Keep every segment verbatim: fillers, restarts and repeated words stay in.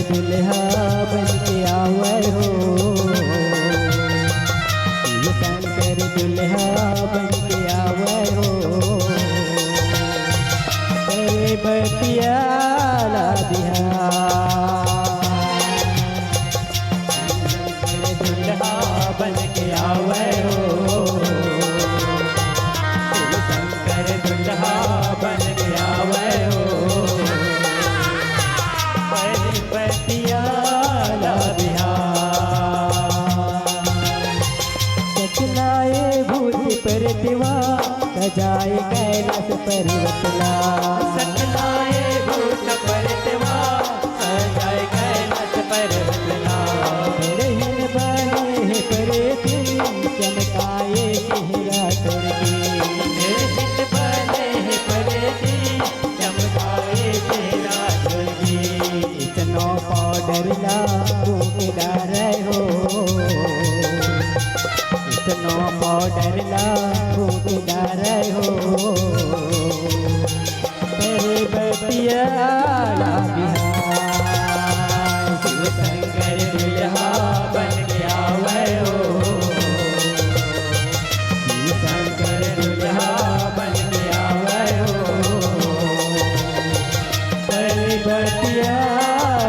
दुल्हा बन के आवै हो, शिव शंकर दुल्हा बन के आवै हो, अरे बतिया ला बिहार। दुल्हा बन के आवै हो, शिव शंकर दुल्हा बन के आवै हो, अरे बतिया ला बिहार। सचना ए भूत परतवा, सजाए कैलाश पर्वतला। सचना ए भूत परतवा, सजाए कैलाश पर्वतला। रहिन बने हे प्रेती, चमकाए चेहरा तोर के। रहिन बने हे प्रेती, चमकाए चेहरा तोर के। इतनो पाउडर ला फूट डारे हो, इतनो पाउडर ला फूट डारे हो, अरे बतिया ला बिहार। शिव शंकर दुल्हा बन के आवै हो, शिव शंकर दुल्हा बन के आवै हो, अरे बतिया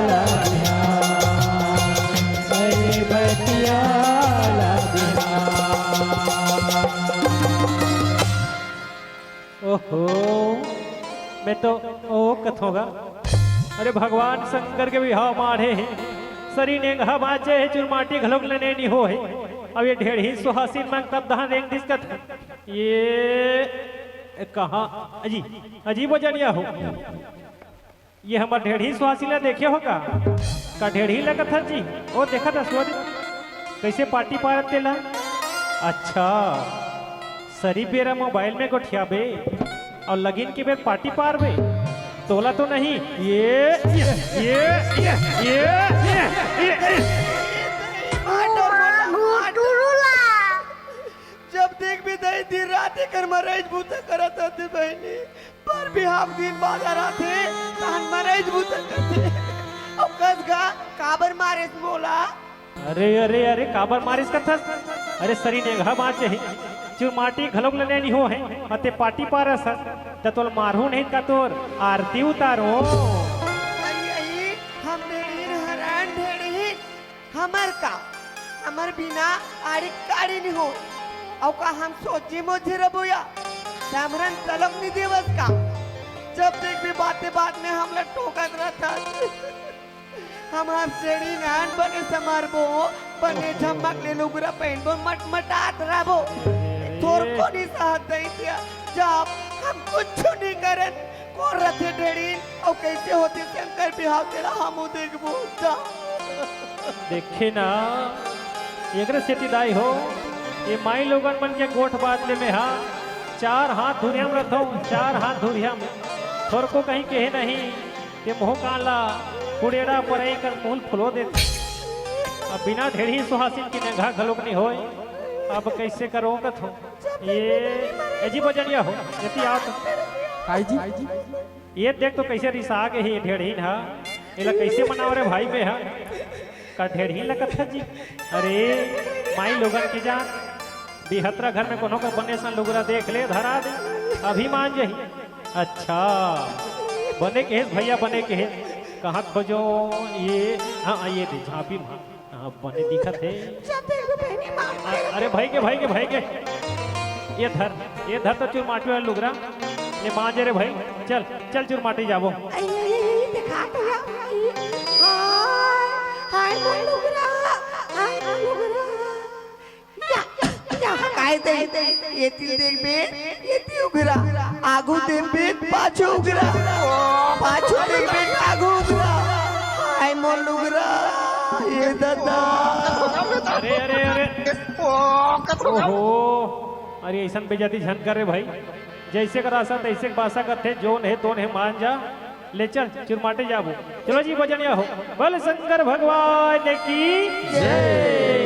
ला बिहार, अरे बतिया ला बिहार। ओहो, मैं तो ओ कथों गा। अरे भगवान शंकर के बिहाव माढ़े हे, सरी नेंगहा बाँचे हे, चुरमाटी घलोक लने नी हो हे। अब ये ढेड़ही सुहासिन मन तब दहा रेंग दिस कथन। ये कहाँ अजी, अजी बजनिया हो। ये हमर ढेड़ही सुहासिन ला देखे हो का? का ढेड़ही लगत हस जी? ओ देखत हस वो दे, कइसे पाटी पारत तेला। अच्छा, सरी बेरा मोबाइल में गोठियाबे अउ लगिन के बेर पाटी पारबे, तोला तो नहीं। ये, ये, ये, ये, ये, ये, ये। जब देख भी दई दिन रात एकर मरईच बूता करत रहथे बहिनी, पर बिहाव दिन बादर आथे, तहन मरईच बूता करथे। अउ कस गा, काबर मारेस मोला? अरे, अरे, अरे, काबर मारिस कथस? अरे, सरी नेंगहा बाँचे हे, चुरमाटी घलोक लने नी हो हे, अते पाटी पारस हस, त तोल मारहूँ नहीं का तोर आरती उतारो। अई, अई, हम ढेड़हीन हरन ढेड़हीन, हमर का, हमर बिना आड़ी काड़ी नी हो। अउ का हम सोझी मोझी रबो या? सामरन तलक नी देवस का? जब देख भी बाते बात में हमला टोकत रहथस। हम, हम ढेड़हीन हन, बने समारबो, बने झम्मक ले लुगरा पहिनबो, मटमटात रहबो। थोरको नी सहत दई दिया, जब हम कुछु नी करन, कोन रथे ढेड़हीन, अउ कइसे होथे शंकर बिहाव, तेला हमू देखबो त। देखे ना, एकरे सेती दाई हो, ये माई लोगन मन के गोठ बात ले में हा, चार हाथ धुरिया में रथों, चार हाथ धुरिया में। थोरको कहीं कहे नहीं, ते मोह कान ला कुड़ेड़ा परई कर मुंह फुलो देथे। अब बिना ढेड़ही सुहासिन के नेंगहा घलोक नहीं होय। अब कइसे करो कथो? ये, ए जी बजनिया हो, एती आओ तो। काई जी? ये देख तो कइसे रिसा गे हे ढेड़हीन हा। एला कइसे मनाव रे भाई में हा? का ढेड़हीन लगत हे जी? अरे, माई लोगन के जान, बिहतरा घर में कोनो का बने सन लुगरा देख ले, धरा दे, अभी मान जाही। अच्छा, बने के हे भैया, बने के हे। कहाँ खोजो ये? हाँ, ये दे झांपी में। हाँ, बने दिखत हे। जब देखो बहिनी मार अ-, अरे भाई के, भाई के, भाई के। ये धर, ये धर तो चुरमाटी वाला लुगरा। ये मांजे रे भाई। चल, चल चुरमाटी जाबो। आई, आई, आई, आई, देखा तो या, आई। हाय, हाय, मोर लुगरा। हाय, मोर लुगरा। या, या, काय दे? ये ती देखबे, ये ती उघरा। आगू देखबे, पाछू उघरा। पाछू देखबे, आगू उघरा। हाय मोर लुगरा, ये दादा। अरे, अरे, अरे। ओहो, अरे अइसन बेइज्जती झन कर रे भाई। जइसे कर आसा तइसे के बासा करथे, जोन हे तोन हे मान जा। ले चल, चुरमाटी जाबो। चलो जी बजनिया हो। बोल शंकर भगवान की जय।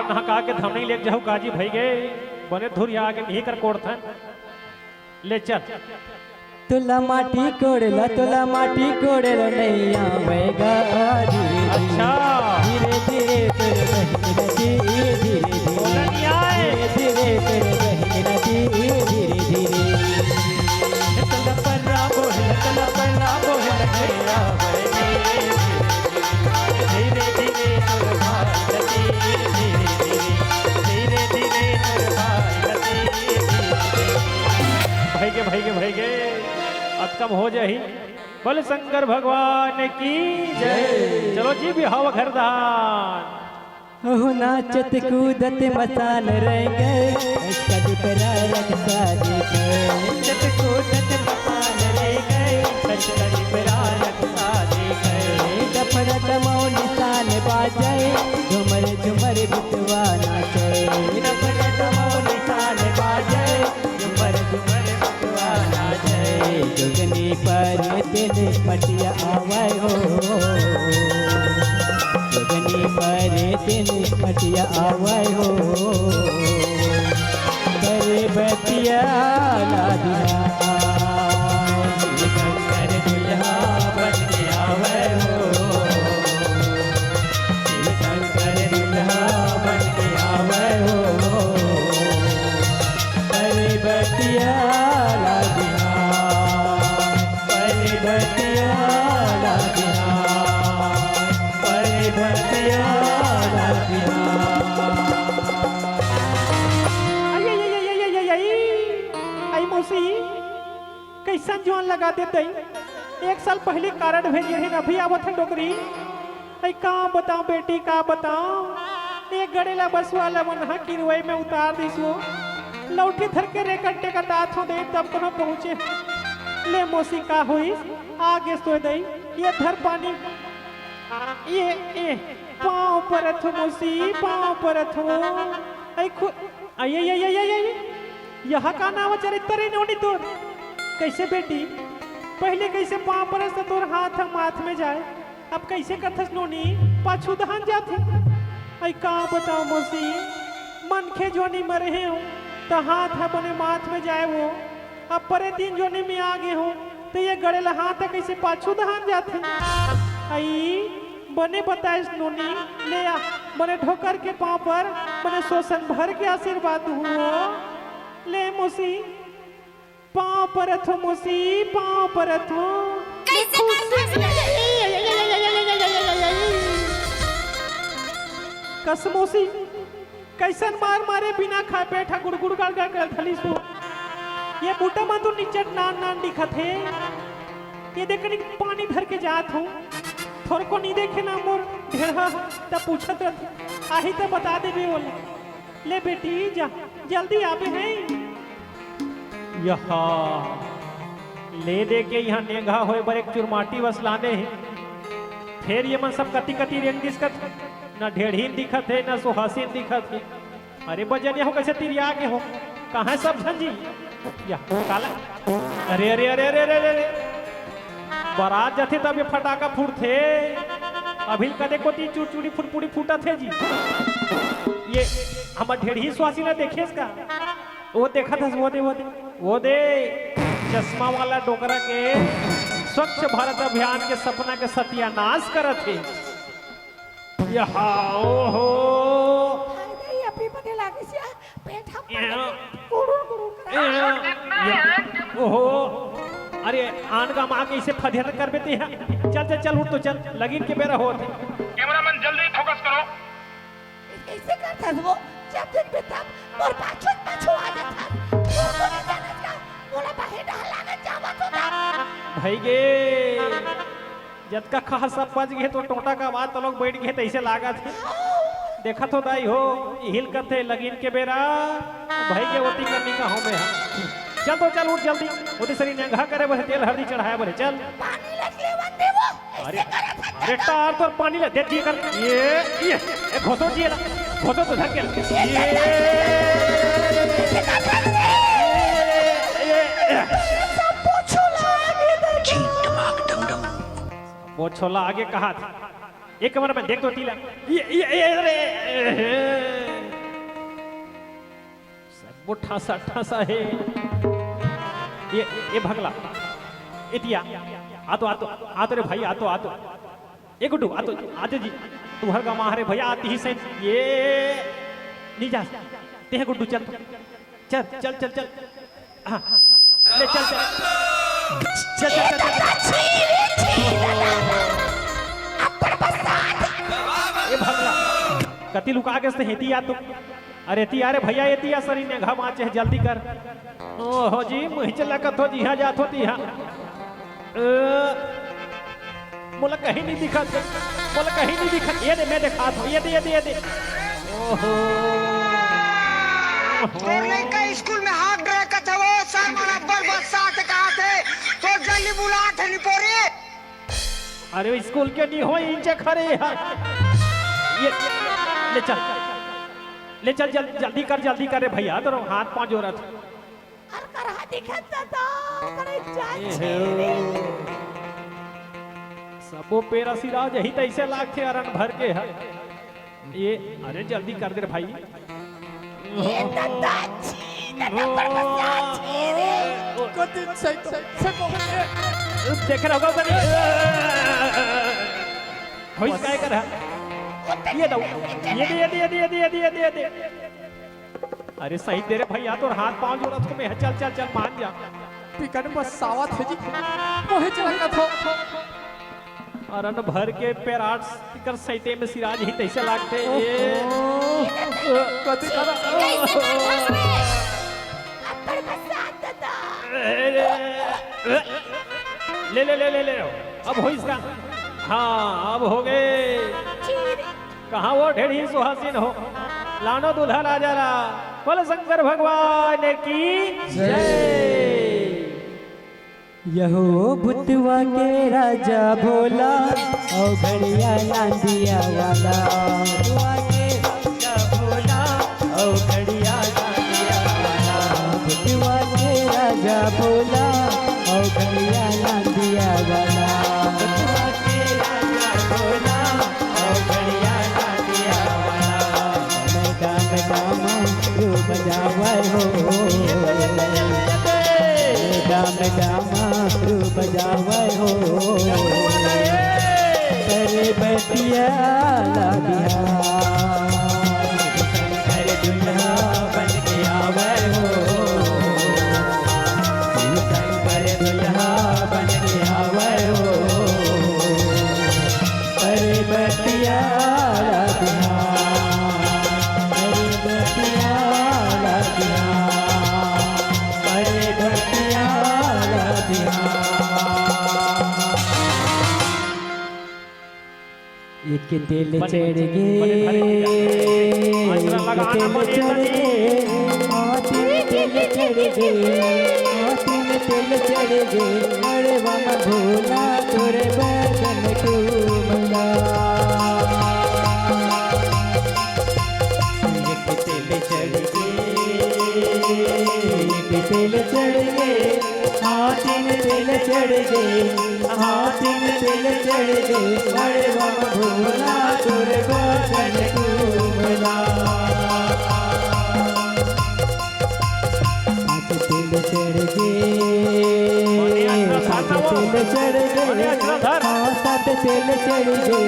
नहका के धमनी लेके जाहू काजी भई गे, बने धुरिया के मिही कर कोड़थन। ले चल। तोला माटी कोड़े ला, तोला माटी कोड़े ला नइ आवय गा धीरे धीरे। अच्छा। धीरे धीरे तोर बहिनी नदी, धीरे धीरे। बोला नहीं आए। धीरे धीरे तोर बहिनी नदी, धीरे धीरे। तोला पर्रा बोहे ला, तोला पर्रा बोहे ला नइ आवय गा धीरे धीरे। धीरे धीरे तोर भारती, धीरे धीरे, धीरे धीरे तोर भारती, धीरे धीरे। भई गे, भई गे, भई गे, अतका म हो जाही। बोल शंकर भगवान की जय। चलो जी, बिहाव घरदान। ओहो नाचत कूदत मसान रंग, कदी परारक सादी के। नाचत कूदत मसान रंग, कदी परारक सादी के। डफड़ा डमऊ निशान बाजे, झुमर झुमर बिटवा नाचे। डफड़ा डमऊ निशान बाजे, झुमर झुमर बिटवा नाचे। जोगनी पर तेने मटिया आवय हो। जोगनी पर तेने मटिया आवय हो। करे बतिया ला दिया। शंकर दुल्हा बन के आवय हो। शंकर दुल्हा बन के आवय हो। पर्वतिया ला बिहार, पर्वतिया ला बिहार, पर्वतिया ला बिहार। आई, आई, आई, आई, आई, आई, आई, आई। आई मौसी, कइसन जुआन लगा दे दई। एक साल पहिली कारड भेजे रहिन, अभी आवत हे डोकरी। अई का बताओं बेटी, का बताओं, एक गड़े ला बसवा ला मन ह किरवई में उतार दिस वो। लौठी धर के रेकट टेकट आथों दई, तब कोनो पहुँचे। ले मौसी का होइस, आगे सोय दई, ये धर पानी, ये, ये, पाँव परत हों मौसी, पाँव परत हों। अई खु-, अई, अई, अई, अई, अई, अई। यह का नाव चरित्र हे नोनी तोर? कइसे बेटी, पहिले कइसे पाँव परस त तोर हाथ ह माथ में जाय, अब कइसे कथस नोनी पाछू दहान जाथे? अई का बताओं मौसी, मनखे जोनी म रहे हों त हाथ ह बने माथ में जाय वो, अब परे दिन जोनी में आ गे हों त ये गड़े ला हाथ ह कइसे पाछू दहान जाथे? अई बने बताइस नोनी, ले आ, बने ढोकर के पाँव पर, बने सोसन भर के आशीर्वाद दुहूँ। ले मौसी, पाँव परत हों मौसी, पाँव परत हों। कइसे खुशी करथस? कस मौसी, कइसन मार मारे बिना खाए पेट ह गुड़गुड़ गड़गड़ कर धलिस वो। ये बूटा मन तो निचट नान नान दिखत हे। ये देख कनी पानी धर के जात हों। थोरको नी देखे ना मोर ढेड़हा, त पूछत रथे। आही त बता देबे ओला। ले बेटी जा, जल्दी आबे हैं। यहा, ले दे के इहाँ नेंगा होय बर एक चुरमाटी बस लाने हे। फेर ये मन सब कति कति रेंग दिस कथे, न ढेड़हीन दिखत हे, न सुहासिन दिखत हे। अरे बजनिया हो, कइसे तिरिया गे हो? कहाँ हे सब झन जी? या, काला? अरे, अरे, अरे, अरे, अरे, अरे, अरे। बरात जाथे तब ये फटाका फूटथे। अभी कदे कोती चुरचुरी फुरपुरी फूटत हे जी। ये हमर ढेड़ही सुहासिन ला देखेस का? वो देखत हस, वो दे, वो दे, वो दे। चश्मा वाला डोकरा के स्वच्छ भारत अभियान के सपना के सत्यानाश करत हे। यहा, ओहो। हाय रे, अभी बने लागिस या, पेट ह यहाँ। कुड़ुर कुड़ुर करा। यहाँ। या, ओहो। अरे, आन गा माँ के इसे फदियत करबे ते यहाँ। चल, चल, चल, उठ तो चल, लगिन के बेरा होत हे। कैमरामैन, जल्दी फोकस करो। कइसे करथस वो? जब दिन बिता, मोर पाछू पाछू आ जाथस। मोर को नहीं जानत का? मोला बाहिर डहर लागत जावत होता। भई गे। जतका खा सब बच गे, तो टोंटा का बात तो लोग बैठ गे, तइसे लागत हे। देखत हो दाई हो, इहिल कथे लगिन के बेरा, भई गे ओती करनी का हो में हा। चल तो चल, उठ जल्दी, ओती सरी नेंगा करे बर, तेल हरदी चढ़ाए बर, चल। पानी लग लेवन दे वो, अरे, ऐसे करत हे। अरे टार तोर पानी ले, दे जी कर, ये, ये, ए घोसो जी ला, घोसो तो धर के, ये, ये, ये। सब पोछो लागे दे। जी, दिमाग डम डम। पोछो लागे कहा था? एक कमरा में देख तो तीला। ये, ये, ये, अरे, वो ठासा ठासा हे। ये, ये भगला। एती आ। आ तो, आ तो, आ तो रे भाई, आ तो, आ तो। ए गुड्डू, आ तो, आ तो जी। तुहर गमा हरे भैया, आती ही सही। ये नी जा। ते हे गुड्डू, चल। चल, चल, चल, चल। हाँ। ले, चल, चल। चल, चल, चल, चल। ए भगला। कति लुका गेस ते, एती आ तो। अरे एती आ रे भैया, एती आ, सरी नेंगा बाँचे हे, जल्दी कर। ओहो जी, मुँह चला कथो जी, हाँ जात होती हाँ। अ, मोला कहीं नहीं दिखत हे, मोला कहीं नहीं दिखत। ये दे, मैं दिखात हूँ, ये दे, ये दे, ये दे। ओहो। तोर लइका स्कूल में हाक ड्रे कथवो, सर मन अब्बड़ बस्सा से कहा थे, तो जल्दी बुला थे निपोरी। अरे स्कूल के नहीं हो, इंचे खरे यार। ये, ले चल, ले चल, जल-, जल्दी कर, जल्दी कर रे भैया, तोर हाथ पाँव जोरत। अर करहा दिखत ददा, करे चाची रे। सबो पेरा सिराज ही तैसे लागथे अरन भर के ह। ये, अरे जल्दी कर दे रे भाई। ये ददा छी, ददा पर बसा छी रे। कति सही तो, से को देख रहा होगा उधर। होइस काय कर हा? ये दो। ये दे, ये दे, ये दे। अरे सही दे रे भैया, तोर हाथ पाँव जोरत हूँ मैं, चल, चल, चल, मान जा। पिकन बसावत हे जी, मोहे चला कथो। अरन भर के पेराट कर सैते में सिराज ही तैसे लागथे। ये ओहो। कति करा। कैसे कर रहा है? अब्बड़ बसात ददा। ले, ले, ले, ले, ले। अब होइस का? हाँ, अब हो गए। कहाँ वो ढेढ़ी सुहासिन हो, लानो दूल्हा राजा ला। बोल शंकर भगवान की जय। यहो भुतवा के राजा भोला, औ घड़िया नांदिया वाला। भुतवा के राजा भोला, औ घड़िया नांदिया वाला। भुतवा के राजा भोला, औ घड़िया नांदिया वाला। भुतवा के राजा भोला, औ घड़िया नांदिया वाला। डाम डाम रूप जावै हो, डाम डाम रूप जावै हो। अरे बतिया ला बिहार, शंकर दुल्हा बन के आवै हो, शंकर दुल्हा बन के आवै हो। अरे बतिया ला बिहार, अरे बतिया ला बिहार, अरे बतिया ला बिहार। एक तेल चढ़ गे, एक तेल चढ़ गे, हाँ, तीन तेल चढ़ गे, हाँ, तीन तेल चढ़ गे, अरे वाह भोला तोरे बदन टूमला। एक तेल चढ़ गे, एक तेल चढ़ गे, हाँ, तीन तेल चढ़ गे, हाँ, तीन तेल चढ़ गे, अरे वाह भोला तोरे बदन टूमला। पाँच तेल चढ़ गे, पाँच तेल चढ़ गे, हाँ, सात तेल चढ़ गे,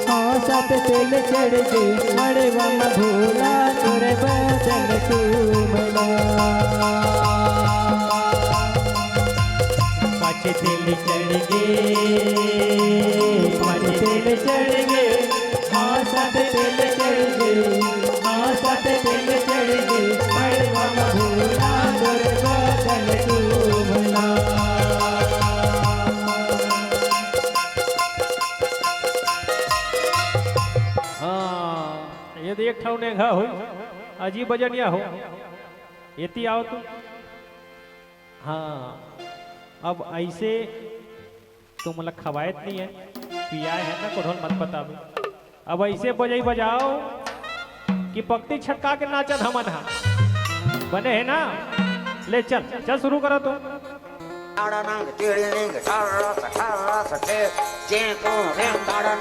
हाँ, सात तेल चढ़ गे, अरे वाह भोला तोरे बदन टूमला। पाँच तेल चढ़ गे, पाँच तेल चढ़ गे, हाँ, सात तेल चढ़ गे, हाँ, सात तेल चढ़ गे, अरे वाह भोला तोरे बदन टूमला। हाँ, ये तो एक ठौने घा हो, अजीब बजनिया हो। एती आओ तू। हाँ, अब ऐसे तुम लोग खवायत नहीं है, पियाए है ना, कोढ़ोल मत बतावे। अब ऐसे बजई बजाओ कि पक्ति छटका के नाचत हमन हा। बने है ना? ले चल, चल शुरू करो तुम।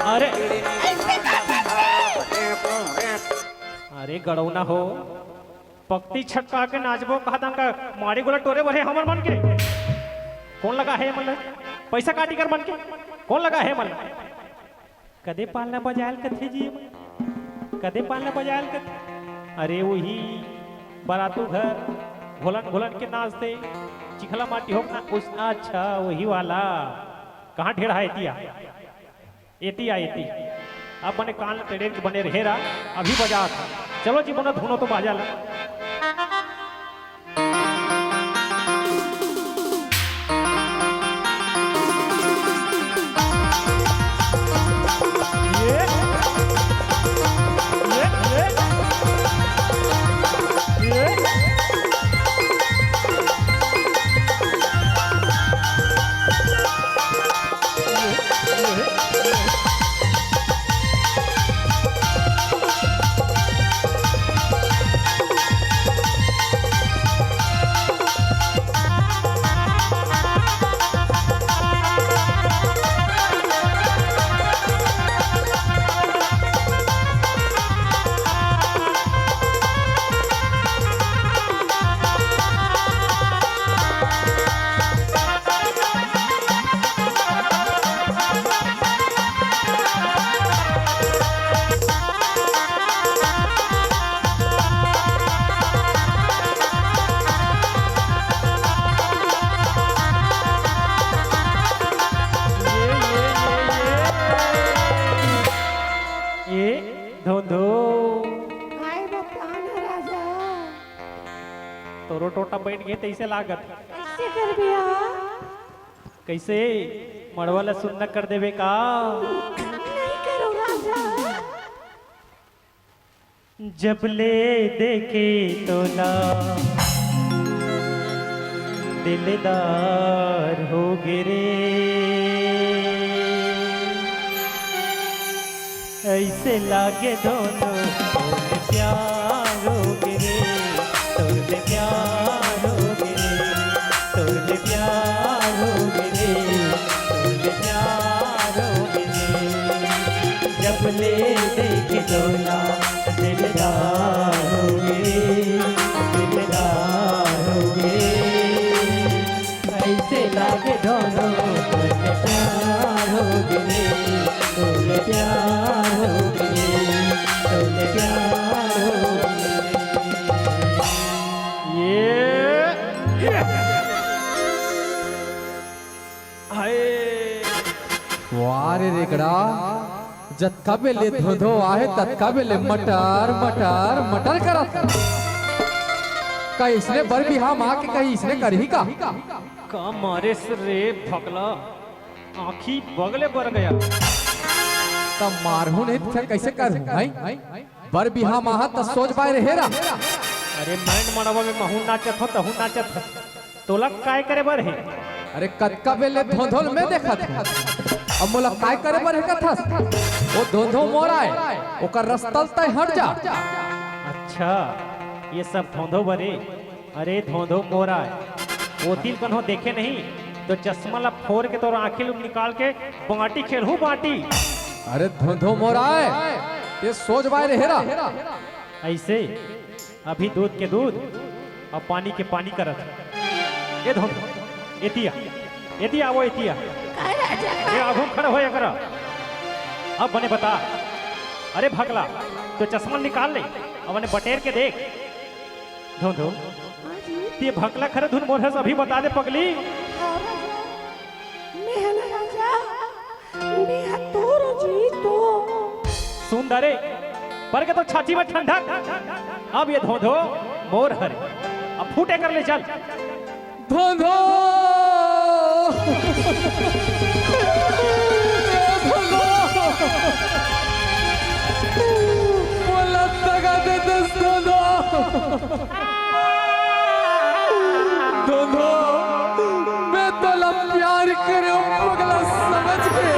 अरे, अरे गड़ौना हो, पकती छटका के नाचबो, कहा तंग का मारी गोला टोरे बरे हमर मन के। कौन लगा हे मन ल? पैसा काटी कर मन के। कौन लगा हे मन ल? कदे पालना बजायल कथे जी? कदे पालना बजायल कथे? अरे वही बरातू घर घोलन घोलन के नाचते, चिखला माटी होक ना उस, अच्छा वही वाला। कहाँ ढेर है एतिया? एतिया, एती। अब बने कान ल टेढ़े के बने रहे रा, अभी बजात हे। चलो जी, बनो धुनो तो बाजा ला। ये, ये, ये, ये। ए धोंधो। काय बताना राजा? तोरो टोटा बैठ गए तैसे लागत। कैसे कर बिया? कैसे? मड़वा ला सुन्ना कर देवे का? नहीं करो राजा। जब ले देखे तोला दिलदार हो गे रे। ऐसे लागे दोनों तोर ले प्यार हो गे रे, तोर ले प्यार हो गे रे, तोर ले प्यार हो गे रे, तोर ले प्यार हो गे रे। जब ले देख तोला दिलदार हो गे, दिलदार हो गे। ऐसे लागे दोनों तोर ले प्यार हो गे रे, तोर ले प्यार हो गे रे, तोर ले प्यार हो गे रे। ये, ये। हाय। वाह रे रेगड़ा, जतका बेले धोंधो आहे, ततका बेले मटर, मटर, मटर करत। का इसने बर बिहाव मा के कहीं इसने करही का? का मारेस रे भकला, आँखी बगले बर गया। त मारहूँ नहीं त फिर कैसे करहूँ, हैं? बर बिहाव मा हा त सोच बाय रहे रा। अरे मैं मड़वा में महूँ नाचत हो, तहूँ नाचत हो। तोला काय करे बर हे? अरे कतका बेले धोंधो ल मैं देखत हूँ। अब मोला काय करे बर हे कथस? वो धोंधो मोर आय, ओकर रस्ता ल तय हट जा। अच्छा, ये सब धोंधो बर हे। अरे धोंधो मोर आय, वो तिल कन्हो देखे नहीं, तो चश्मा ला फोर के तोर आँखी ल निकाल के बाँटी खेलहूँ बाँटी। अरे धोंधो मोर आय, ये सोच बाय रहे रा। ऐसे? अभी दूध के दूध अउ पानी के पानी करत हे। ए धोंधो, एतिया, एतिया आवो, एतिया। काय राजा? ए आगू खड़ा हो एकरा। अब बने बता। अरे भकला, तो चश्मा निकाल ले, अब बने बटेर के देख। धोंधो, हाँ जी। ते भकला खरे धुन मोर हस अभी बता दे पगली। हाँ राजा, मैं है ना राजा। मेहा तोरो जी तो। सुन दा रे, पर के तो छाती में ठंडक। अब ये धोंधो मोर हरे, अब फूटे कर ले चल। धोंधो। धोंधो। मोला दगा दे दस धोंधो। धोंधो, मैं तोला प्यार करे पगला समझ के।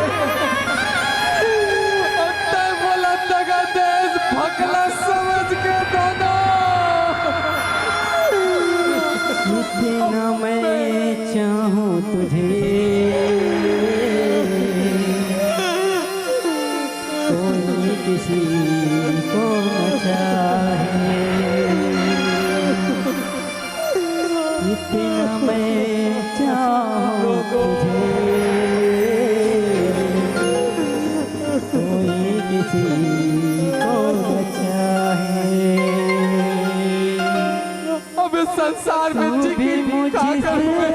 अब तय मोला दगा देस भकला समझ के धोंधो। इतना मैं चाहूँ तुझे, कोई किसी को न चाहे। संसार में जी के का करूं मैं?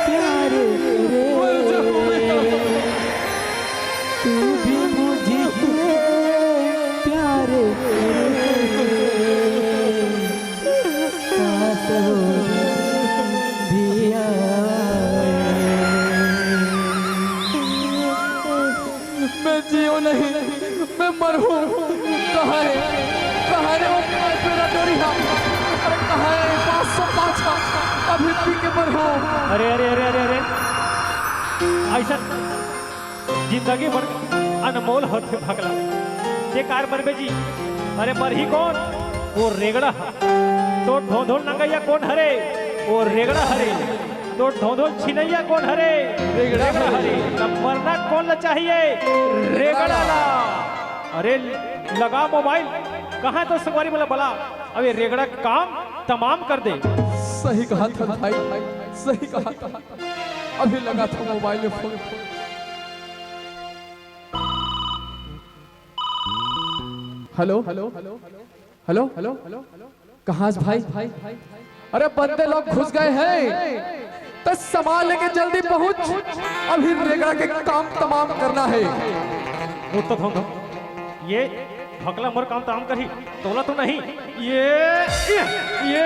प्यार करे। मर जाऊं मैं। तू भी मुझसे प्यार करे। काश वो दिन भी आए। मैं जियो नहीं, मैं मरूं। कहाँ है, कहाँ है वो पाँच मेरा डोरी हा? अरे कहाँ है पाँच सौ पाँच हा? अभी पी के मरूं। अरे, अरे, अरे, अरे, अरे, ऐसा जिंदगी बड़ अनमोल होथे भकला। ते कार मरबे जी? अरे मरही कोन? वो रेगड़ा ह। तो ढोंढोल नंगैया कोन हरे? वो रेगड़ा हरे। तो ढोंढोल छिनैया कोन हरे? रेगड़ा हरे। तब मरना कोन ला चाहिए? रेगड़ा ला। अरे लगा मोबाइल, कहाँ तो संगवारी बोला बला, अब ये रेगड़ा के काम तमाम कर दे। सही कहा था भाई, सही कहा था। अभी लगा था मोबाइल में phone. Hello, hello, hello, hello, कहाँ से भाई? अरे बंदे लोग घुस गए हैं, तो सामान लेके जल्दी पहुंच। अभी रेगड़ा के काम तमाम करना है। वो तो धो, धो। ये भकला मोर काम तमाम करही, तोला तो नहीं। ये, ये, ये,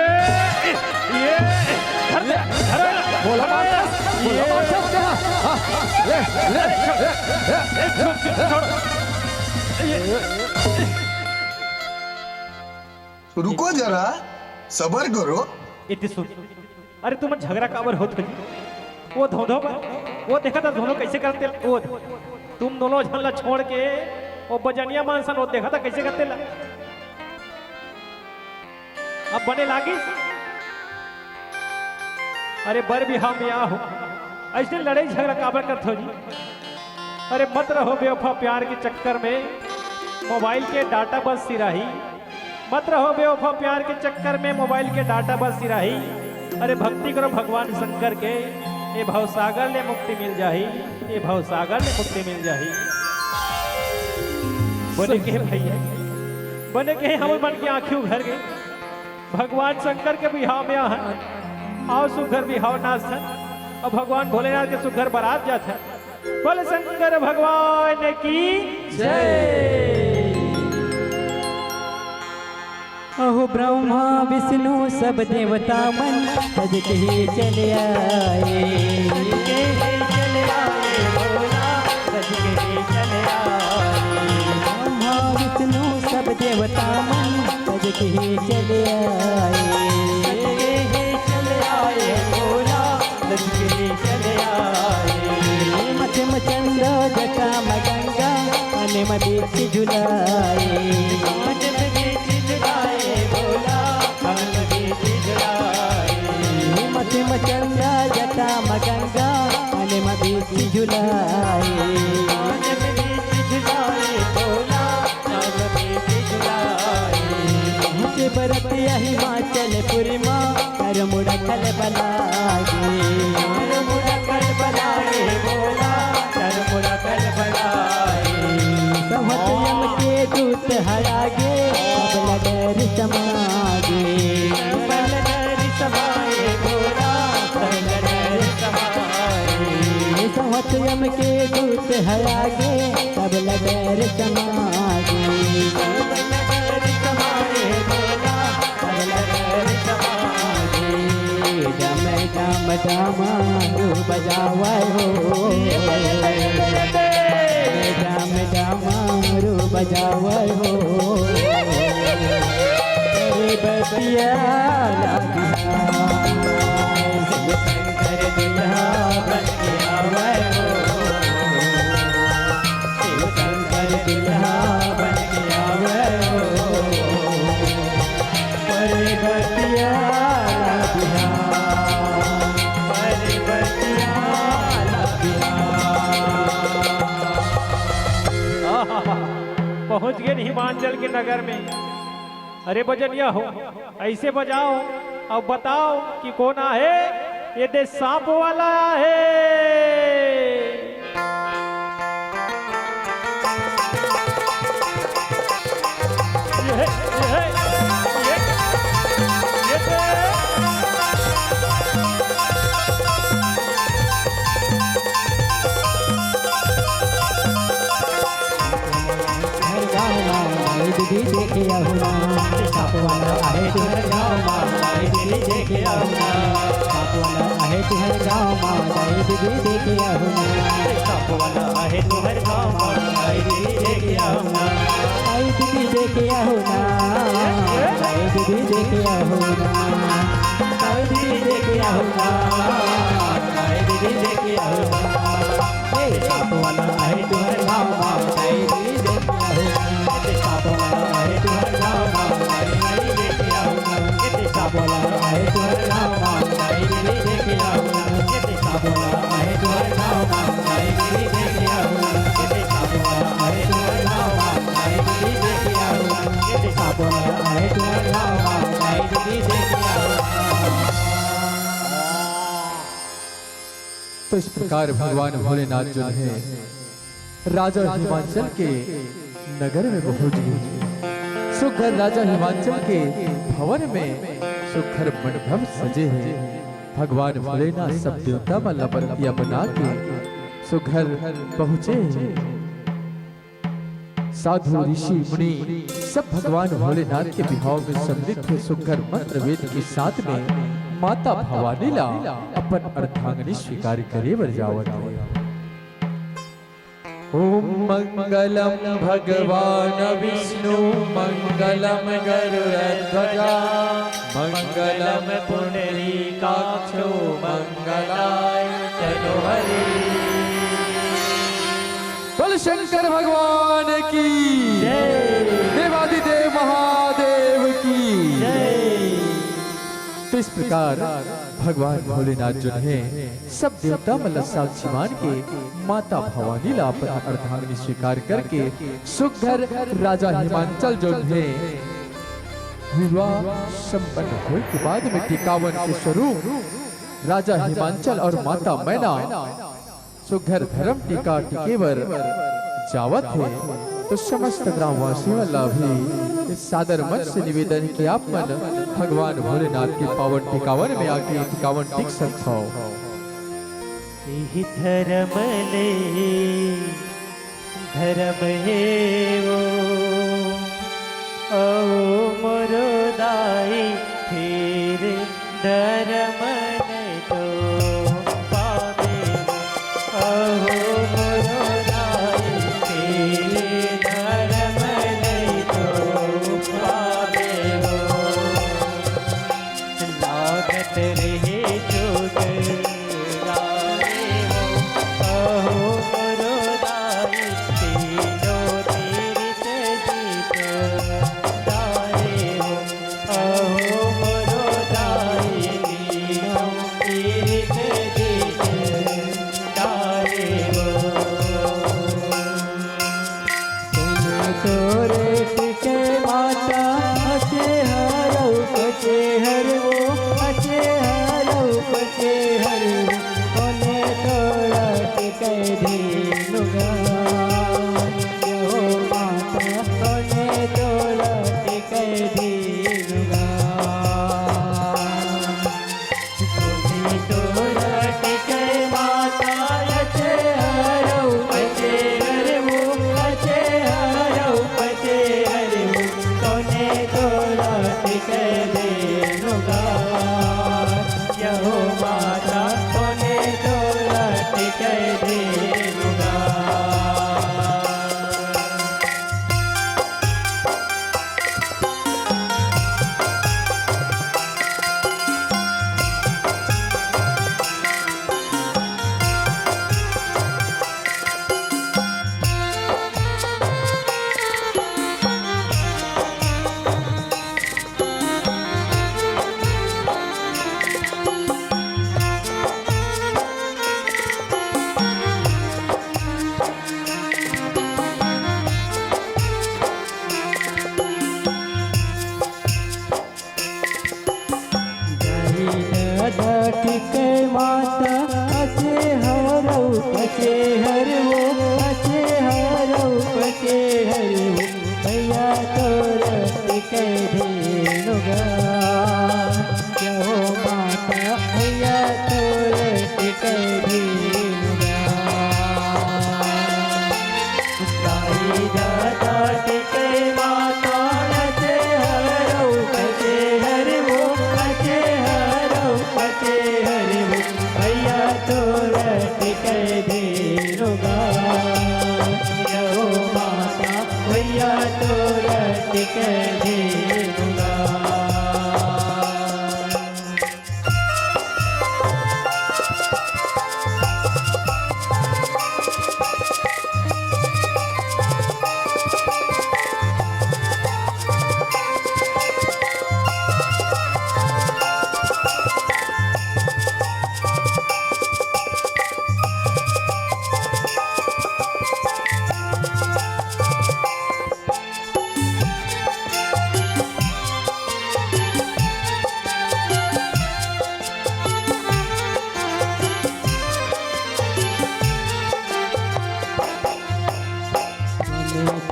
ये, धर दे, धर दे। बोला मास्टर, बोला मास्टर, क्या? हाँ, ले, ले, ले, ले, ले। छोड़, छोड़, छोड़। ये, रुको जरा, सबर करो। इतनी सुन। अरे तुम झगड़ा काबर होत हो जी? वो धोंधो पर, वो देखा था धोंधो कैसे करते, वो तुम दोनों झन ला छोड़ के वो बजनिया मानसन वो देखा था कैसे करते ला। अब बने लागिस। अरे बर बिहाव में आ हो, ऐसे लड़ाई झगड़ा काबर करत हो जी? अरे मत रहो बेवफा प्यार के चक्कर में, मोबाइल के डाटा बस सिराही। मत रहो बेवफा प्यार के चक्कर में, मोबाइल के डाटा बस सिराही। अरे भक्ति करो भगवान शंकर के, ए भवसागर ले मुक्ति मिल जाही, ए भवसागर ले मुक्ति मिल जाही। बने के भैया, बने के हमर मन के आँखी उघर गे। भगवान शंकर के बिहाव में आहन, आओ सुघर बिहाव नाचथन, अउ भगवान भोलेनाथ के सुघर बरात जाथन। बोल शंकर भगवान की जय। अहो ब्रह्मा विष्णु सब देवता मन, सज के ही चले आए। सज के ही चले आए भोला, सज के ही चले आए। ब्रह्मा विष्णु सब देवता मन, सज के ही चले आए। सज के ही चले आए भोला, सज के ही चले आए। मत मचंदा जटा मगंगा, अने म बीच झुलाए। मत मचंदा जटा मगंगा, अने म बीच झुलाए। पहुँचे बरतिया हिमाचल पुरी मा, कर मुड़ा कल बलाए। कर मुड़ा कल बलाए भोला, कर मुड़ा कल बलाए। सहत यम के दूत हरागे, सब डर समागे। सब डर समाए भोला, सब डर समाए। सहत यम के दूत हरागे, सब डर समागे। सब डर समाए भोला, डम डम डमरू बजावे हो, डम डमरू बजावे हो। अरे बतिया लागी, शंकर दुल्हा बन के आवे हो। शिव शंकर दुल्हा बन के आवे हो। पर्वतिया बिहार, पर्वतिया बिहार। आहा, पहुंच गए हिमाचल के नगर में। अरे बजनिया हो, ऐसे बजाओ, अब बताओ कि कौन आहे? ये दे सांप वाला आहे। ये है, ये है, ये, ये तो दीदी देखे आहू ना, सांप वाला आहे तुहर गाँव मा, दाई दीदी देखे आहू ना। सांप वाला आहे तुहर गाँव मा, दाई दीदी देखे आहू ना। सांप वाला आहे तुहर गाँव मा, दाई दीदी देखे आहू ना। दाई दीदी देखे आहू ना, दाई दीदी देखे आहू ना। दाई दीदी देखे आहू ना, दाई दीदी देखे आहू ना। ए, सांप वाला आहे तुहर गाँव मा, दाई दीदी देखे आहू ना। ए, सांप वाला आहे तुहर गाँव मा, दाई दीदी देखे आहू ना। ए, सांप वाला आहे तुहर गाँव मा, दाई दीदी देखे आहू ना। ए, सांप वाला आहे तुहर गाँव मा, दाई दीदी देखे आहू ना। ए, सांप वाला आहे तुहर गाँव मा, दाई दीदी देखे आहू ना। ए, सांप वाला आहे तुहर गाँव मा, दाई दीदी देखे आहू ना। तो इस प्रकार भगवान भोलेनाथ जो है राजा हिमांचल के नगर में पहुंच गए। सुघर राजा हिमांचल के भवन में सुघर मंडप सजे हैं। भगवान भोलेनाथ सब देवता मन ला बरतिया बना के सुघर पहुंचे हैं। साधु, ऋषि, मुनि सब भगवान भोलेनाथ के बिहाव में सम्मिलित हे। सुघर मंत्र वेद के साथ में माता भवानी ला अपन अर्धांगिनी स्वीकार करे बर जावत हे। ओम मंगलम भगवान विष्णु, मंगलम गरुड़ध्वजा, मंगलम पुंडरीकाक्षो, मंगलाय तनोहरी। बोल शंकर भगवान की जय। देवादिदेव महादेव की जय। तो इस प्रकार भगवान भोलेनाथ जो है सब देवता मन ला साक्षी मान के माता भवानी ला अपन अर्धांगिनी स्वीकार करके सुघर राजा हिमांचल जो है विवाह संपन्न होए के बाद में टिकावन के स्वरूप राजा हिमांचल और माता मैना सुघर धर्म टीका टिके बर जावत हे, तो समस्त ग्रामवासी मन ला भी सादर मन से निवेदन हे कि आप मन भगवान भोलेनाथ के पावन टिकावन में आके टिकावन टिक सकथव। इही धर्म ले धर्म हे वो, अहो मोरो दाई, फिर धर्म नहीं तो पावे। अहो मोरो दाई, फिर धर्म नहीं तो पावे। लागत रहे जोग लाए हो, अहो मोरो दाई, तीनों तीर से जीत दाए हो। अहो मोरो दाई, तीनों तीर से जीत दाए हो। तुम तोरे टिके माता, अचे हरऊ पचे हरवो, अचे हरऊ पचे हरवो, कोने तोरा टिके धेनुगा। यो माता, कोने तोरा टिके धेनुगा। कोने तोरा टिके माता, अचे हरऊ पचे हरवो, अचे हरऊ पचे हरवो, कोने तोरा टिके धेनुगा। यहो माता, कोने तोरा टिके धेनुगा। दाई ददा टिके माता, अचे हरऊ पचे हरवो, अचे हरऊ पचे हरवो, भैया तोरा टिके धेनुगा। यहो माता, भैया तोरा टिके धेनुगा। दाई ददा टिके माता,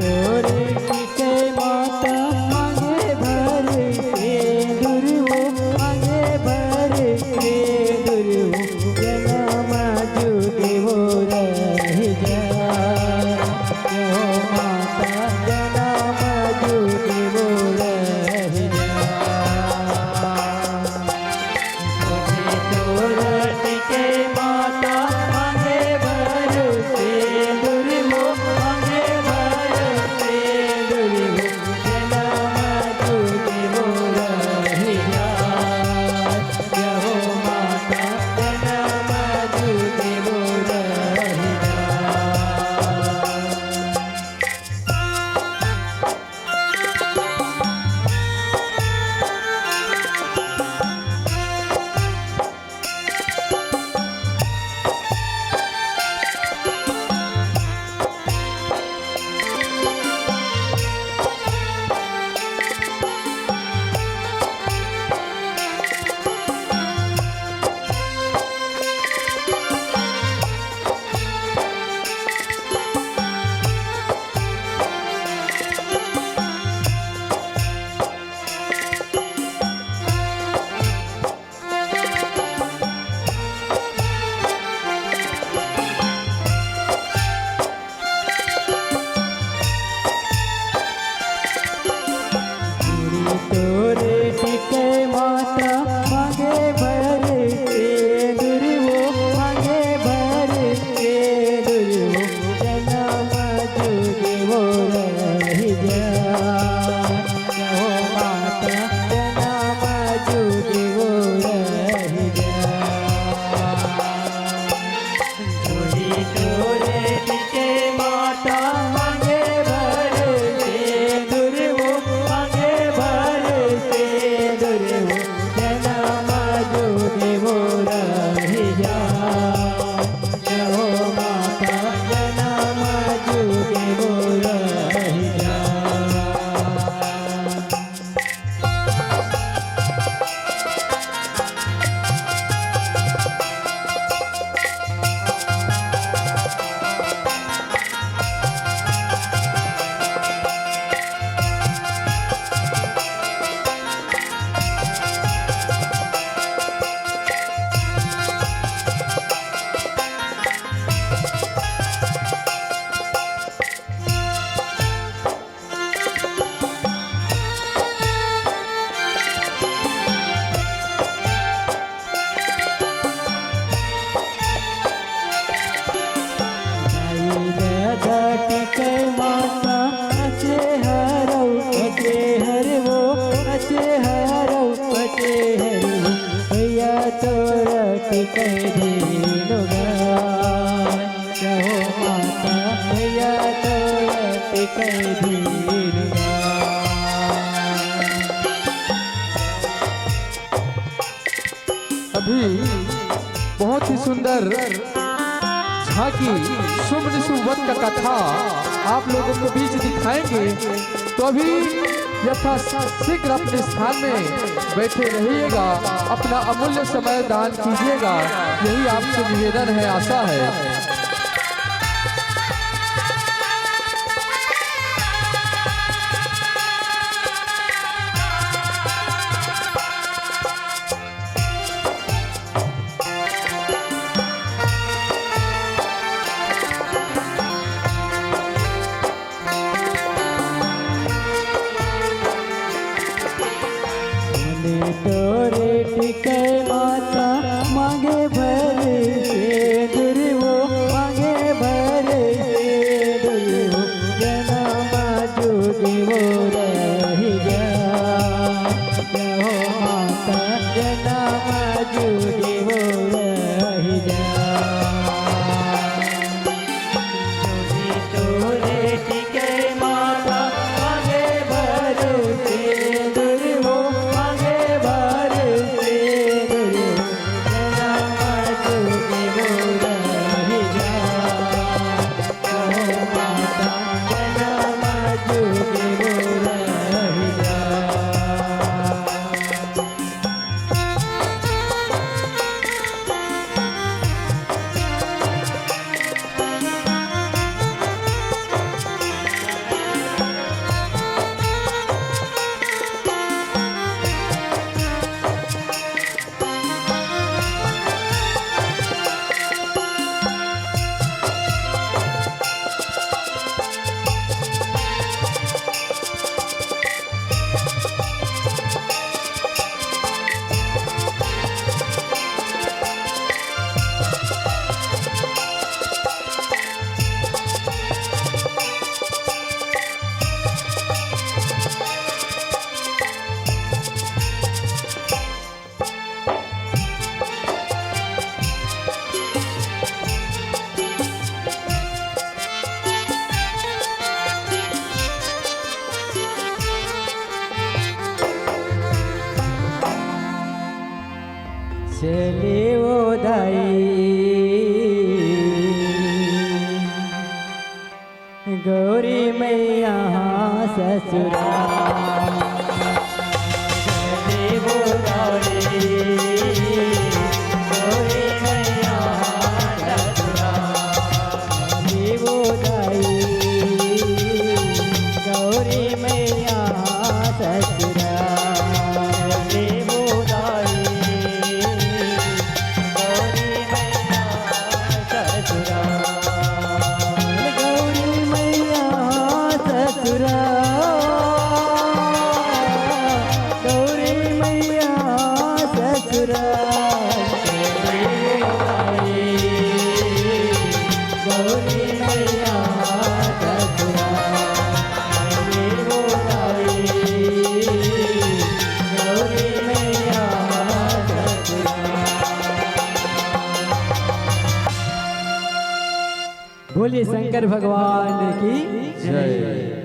तोरे टिके माता मांगे भर सेंदुर वो, मांगे भर सेंदुर वो, जनम जुग वो रह जा। हो माता जनम जुग वो रह जा। तोरे टिके माता मांगे भर सेंदुर वो, मांगे भर सेंदुर वो, जनम जुग वो रह जा। हो माता जनम जुग वो रह जा। जोड़ी तोरे टिके माता मांगे भर सेंदुर वो, मांगे भर सेंदुर वो, जनम जुग वो रह जा। हो माता जनम जुग वो रह जा। टिके माता अचे हरौ, अचे हरवो, अचे हरौ, अचे हरवो, भैया तोरा टिके दीन गा। कहो माता भैया तोरा टिके दीन गा। अभी बहुत ही सुंदर झांकी सुमन सुवत का कथा आप लोगों के बीच दिखाएंगे। तो अभी यथाशीघ्र अपने स्थान में बैठे रहिएगा, अपना अमूल्य समय दान कीजिएगा, यही आपसे निवेदन है, आशा है। तोरे टिके माता मांगे भर सेंदुर वो, मांगे भर सेंदुर वो, जनम जुग वो रह चले वो दाई, गौरी मैया ससुराल। चले वो दाई, गौरी मैया ससुराल। चले वो दाई, गौरी मैया ससुराल। चले वो दाई, गौरी मैया ससुराल। गौरी मैया ससुराल। गौरी मैया ससुराल। गौरी मैया ससुराल। बोलिए शंकर भगवान की जय।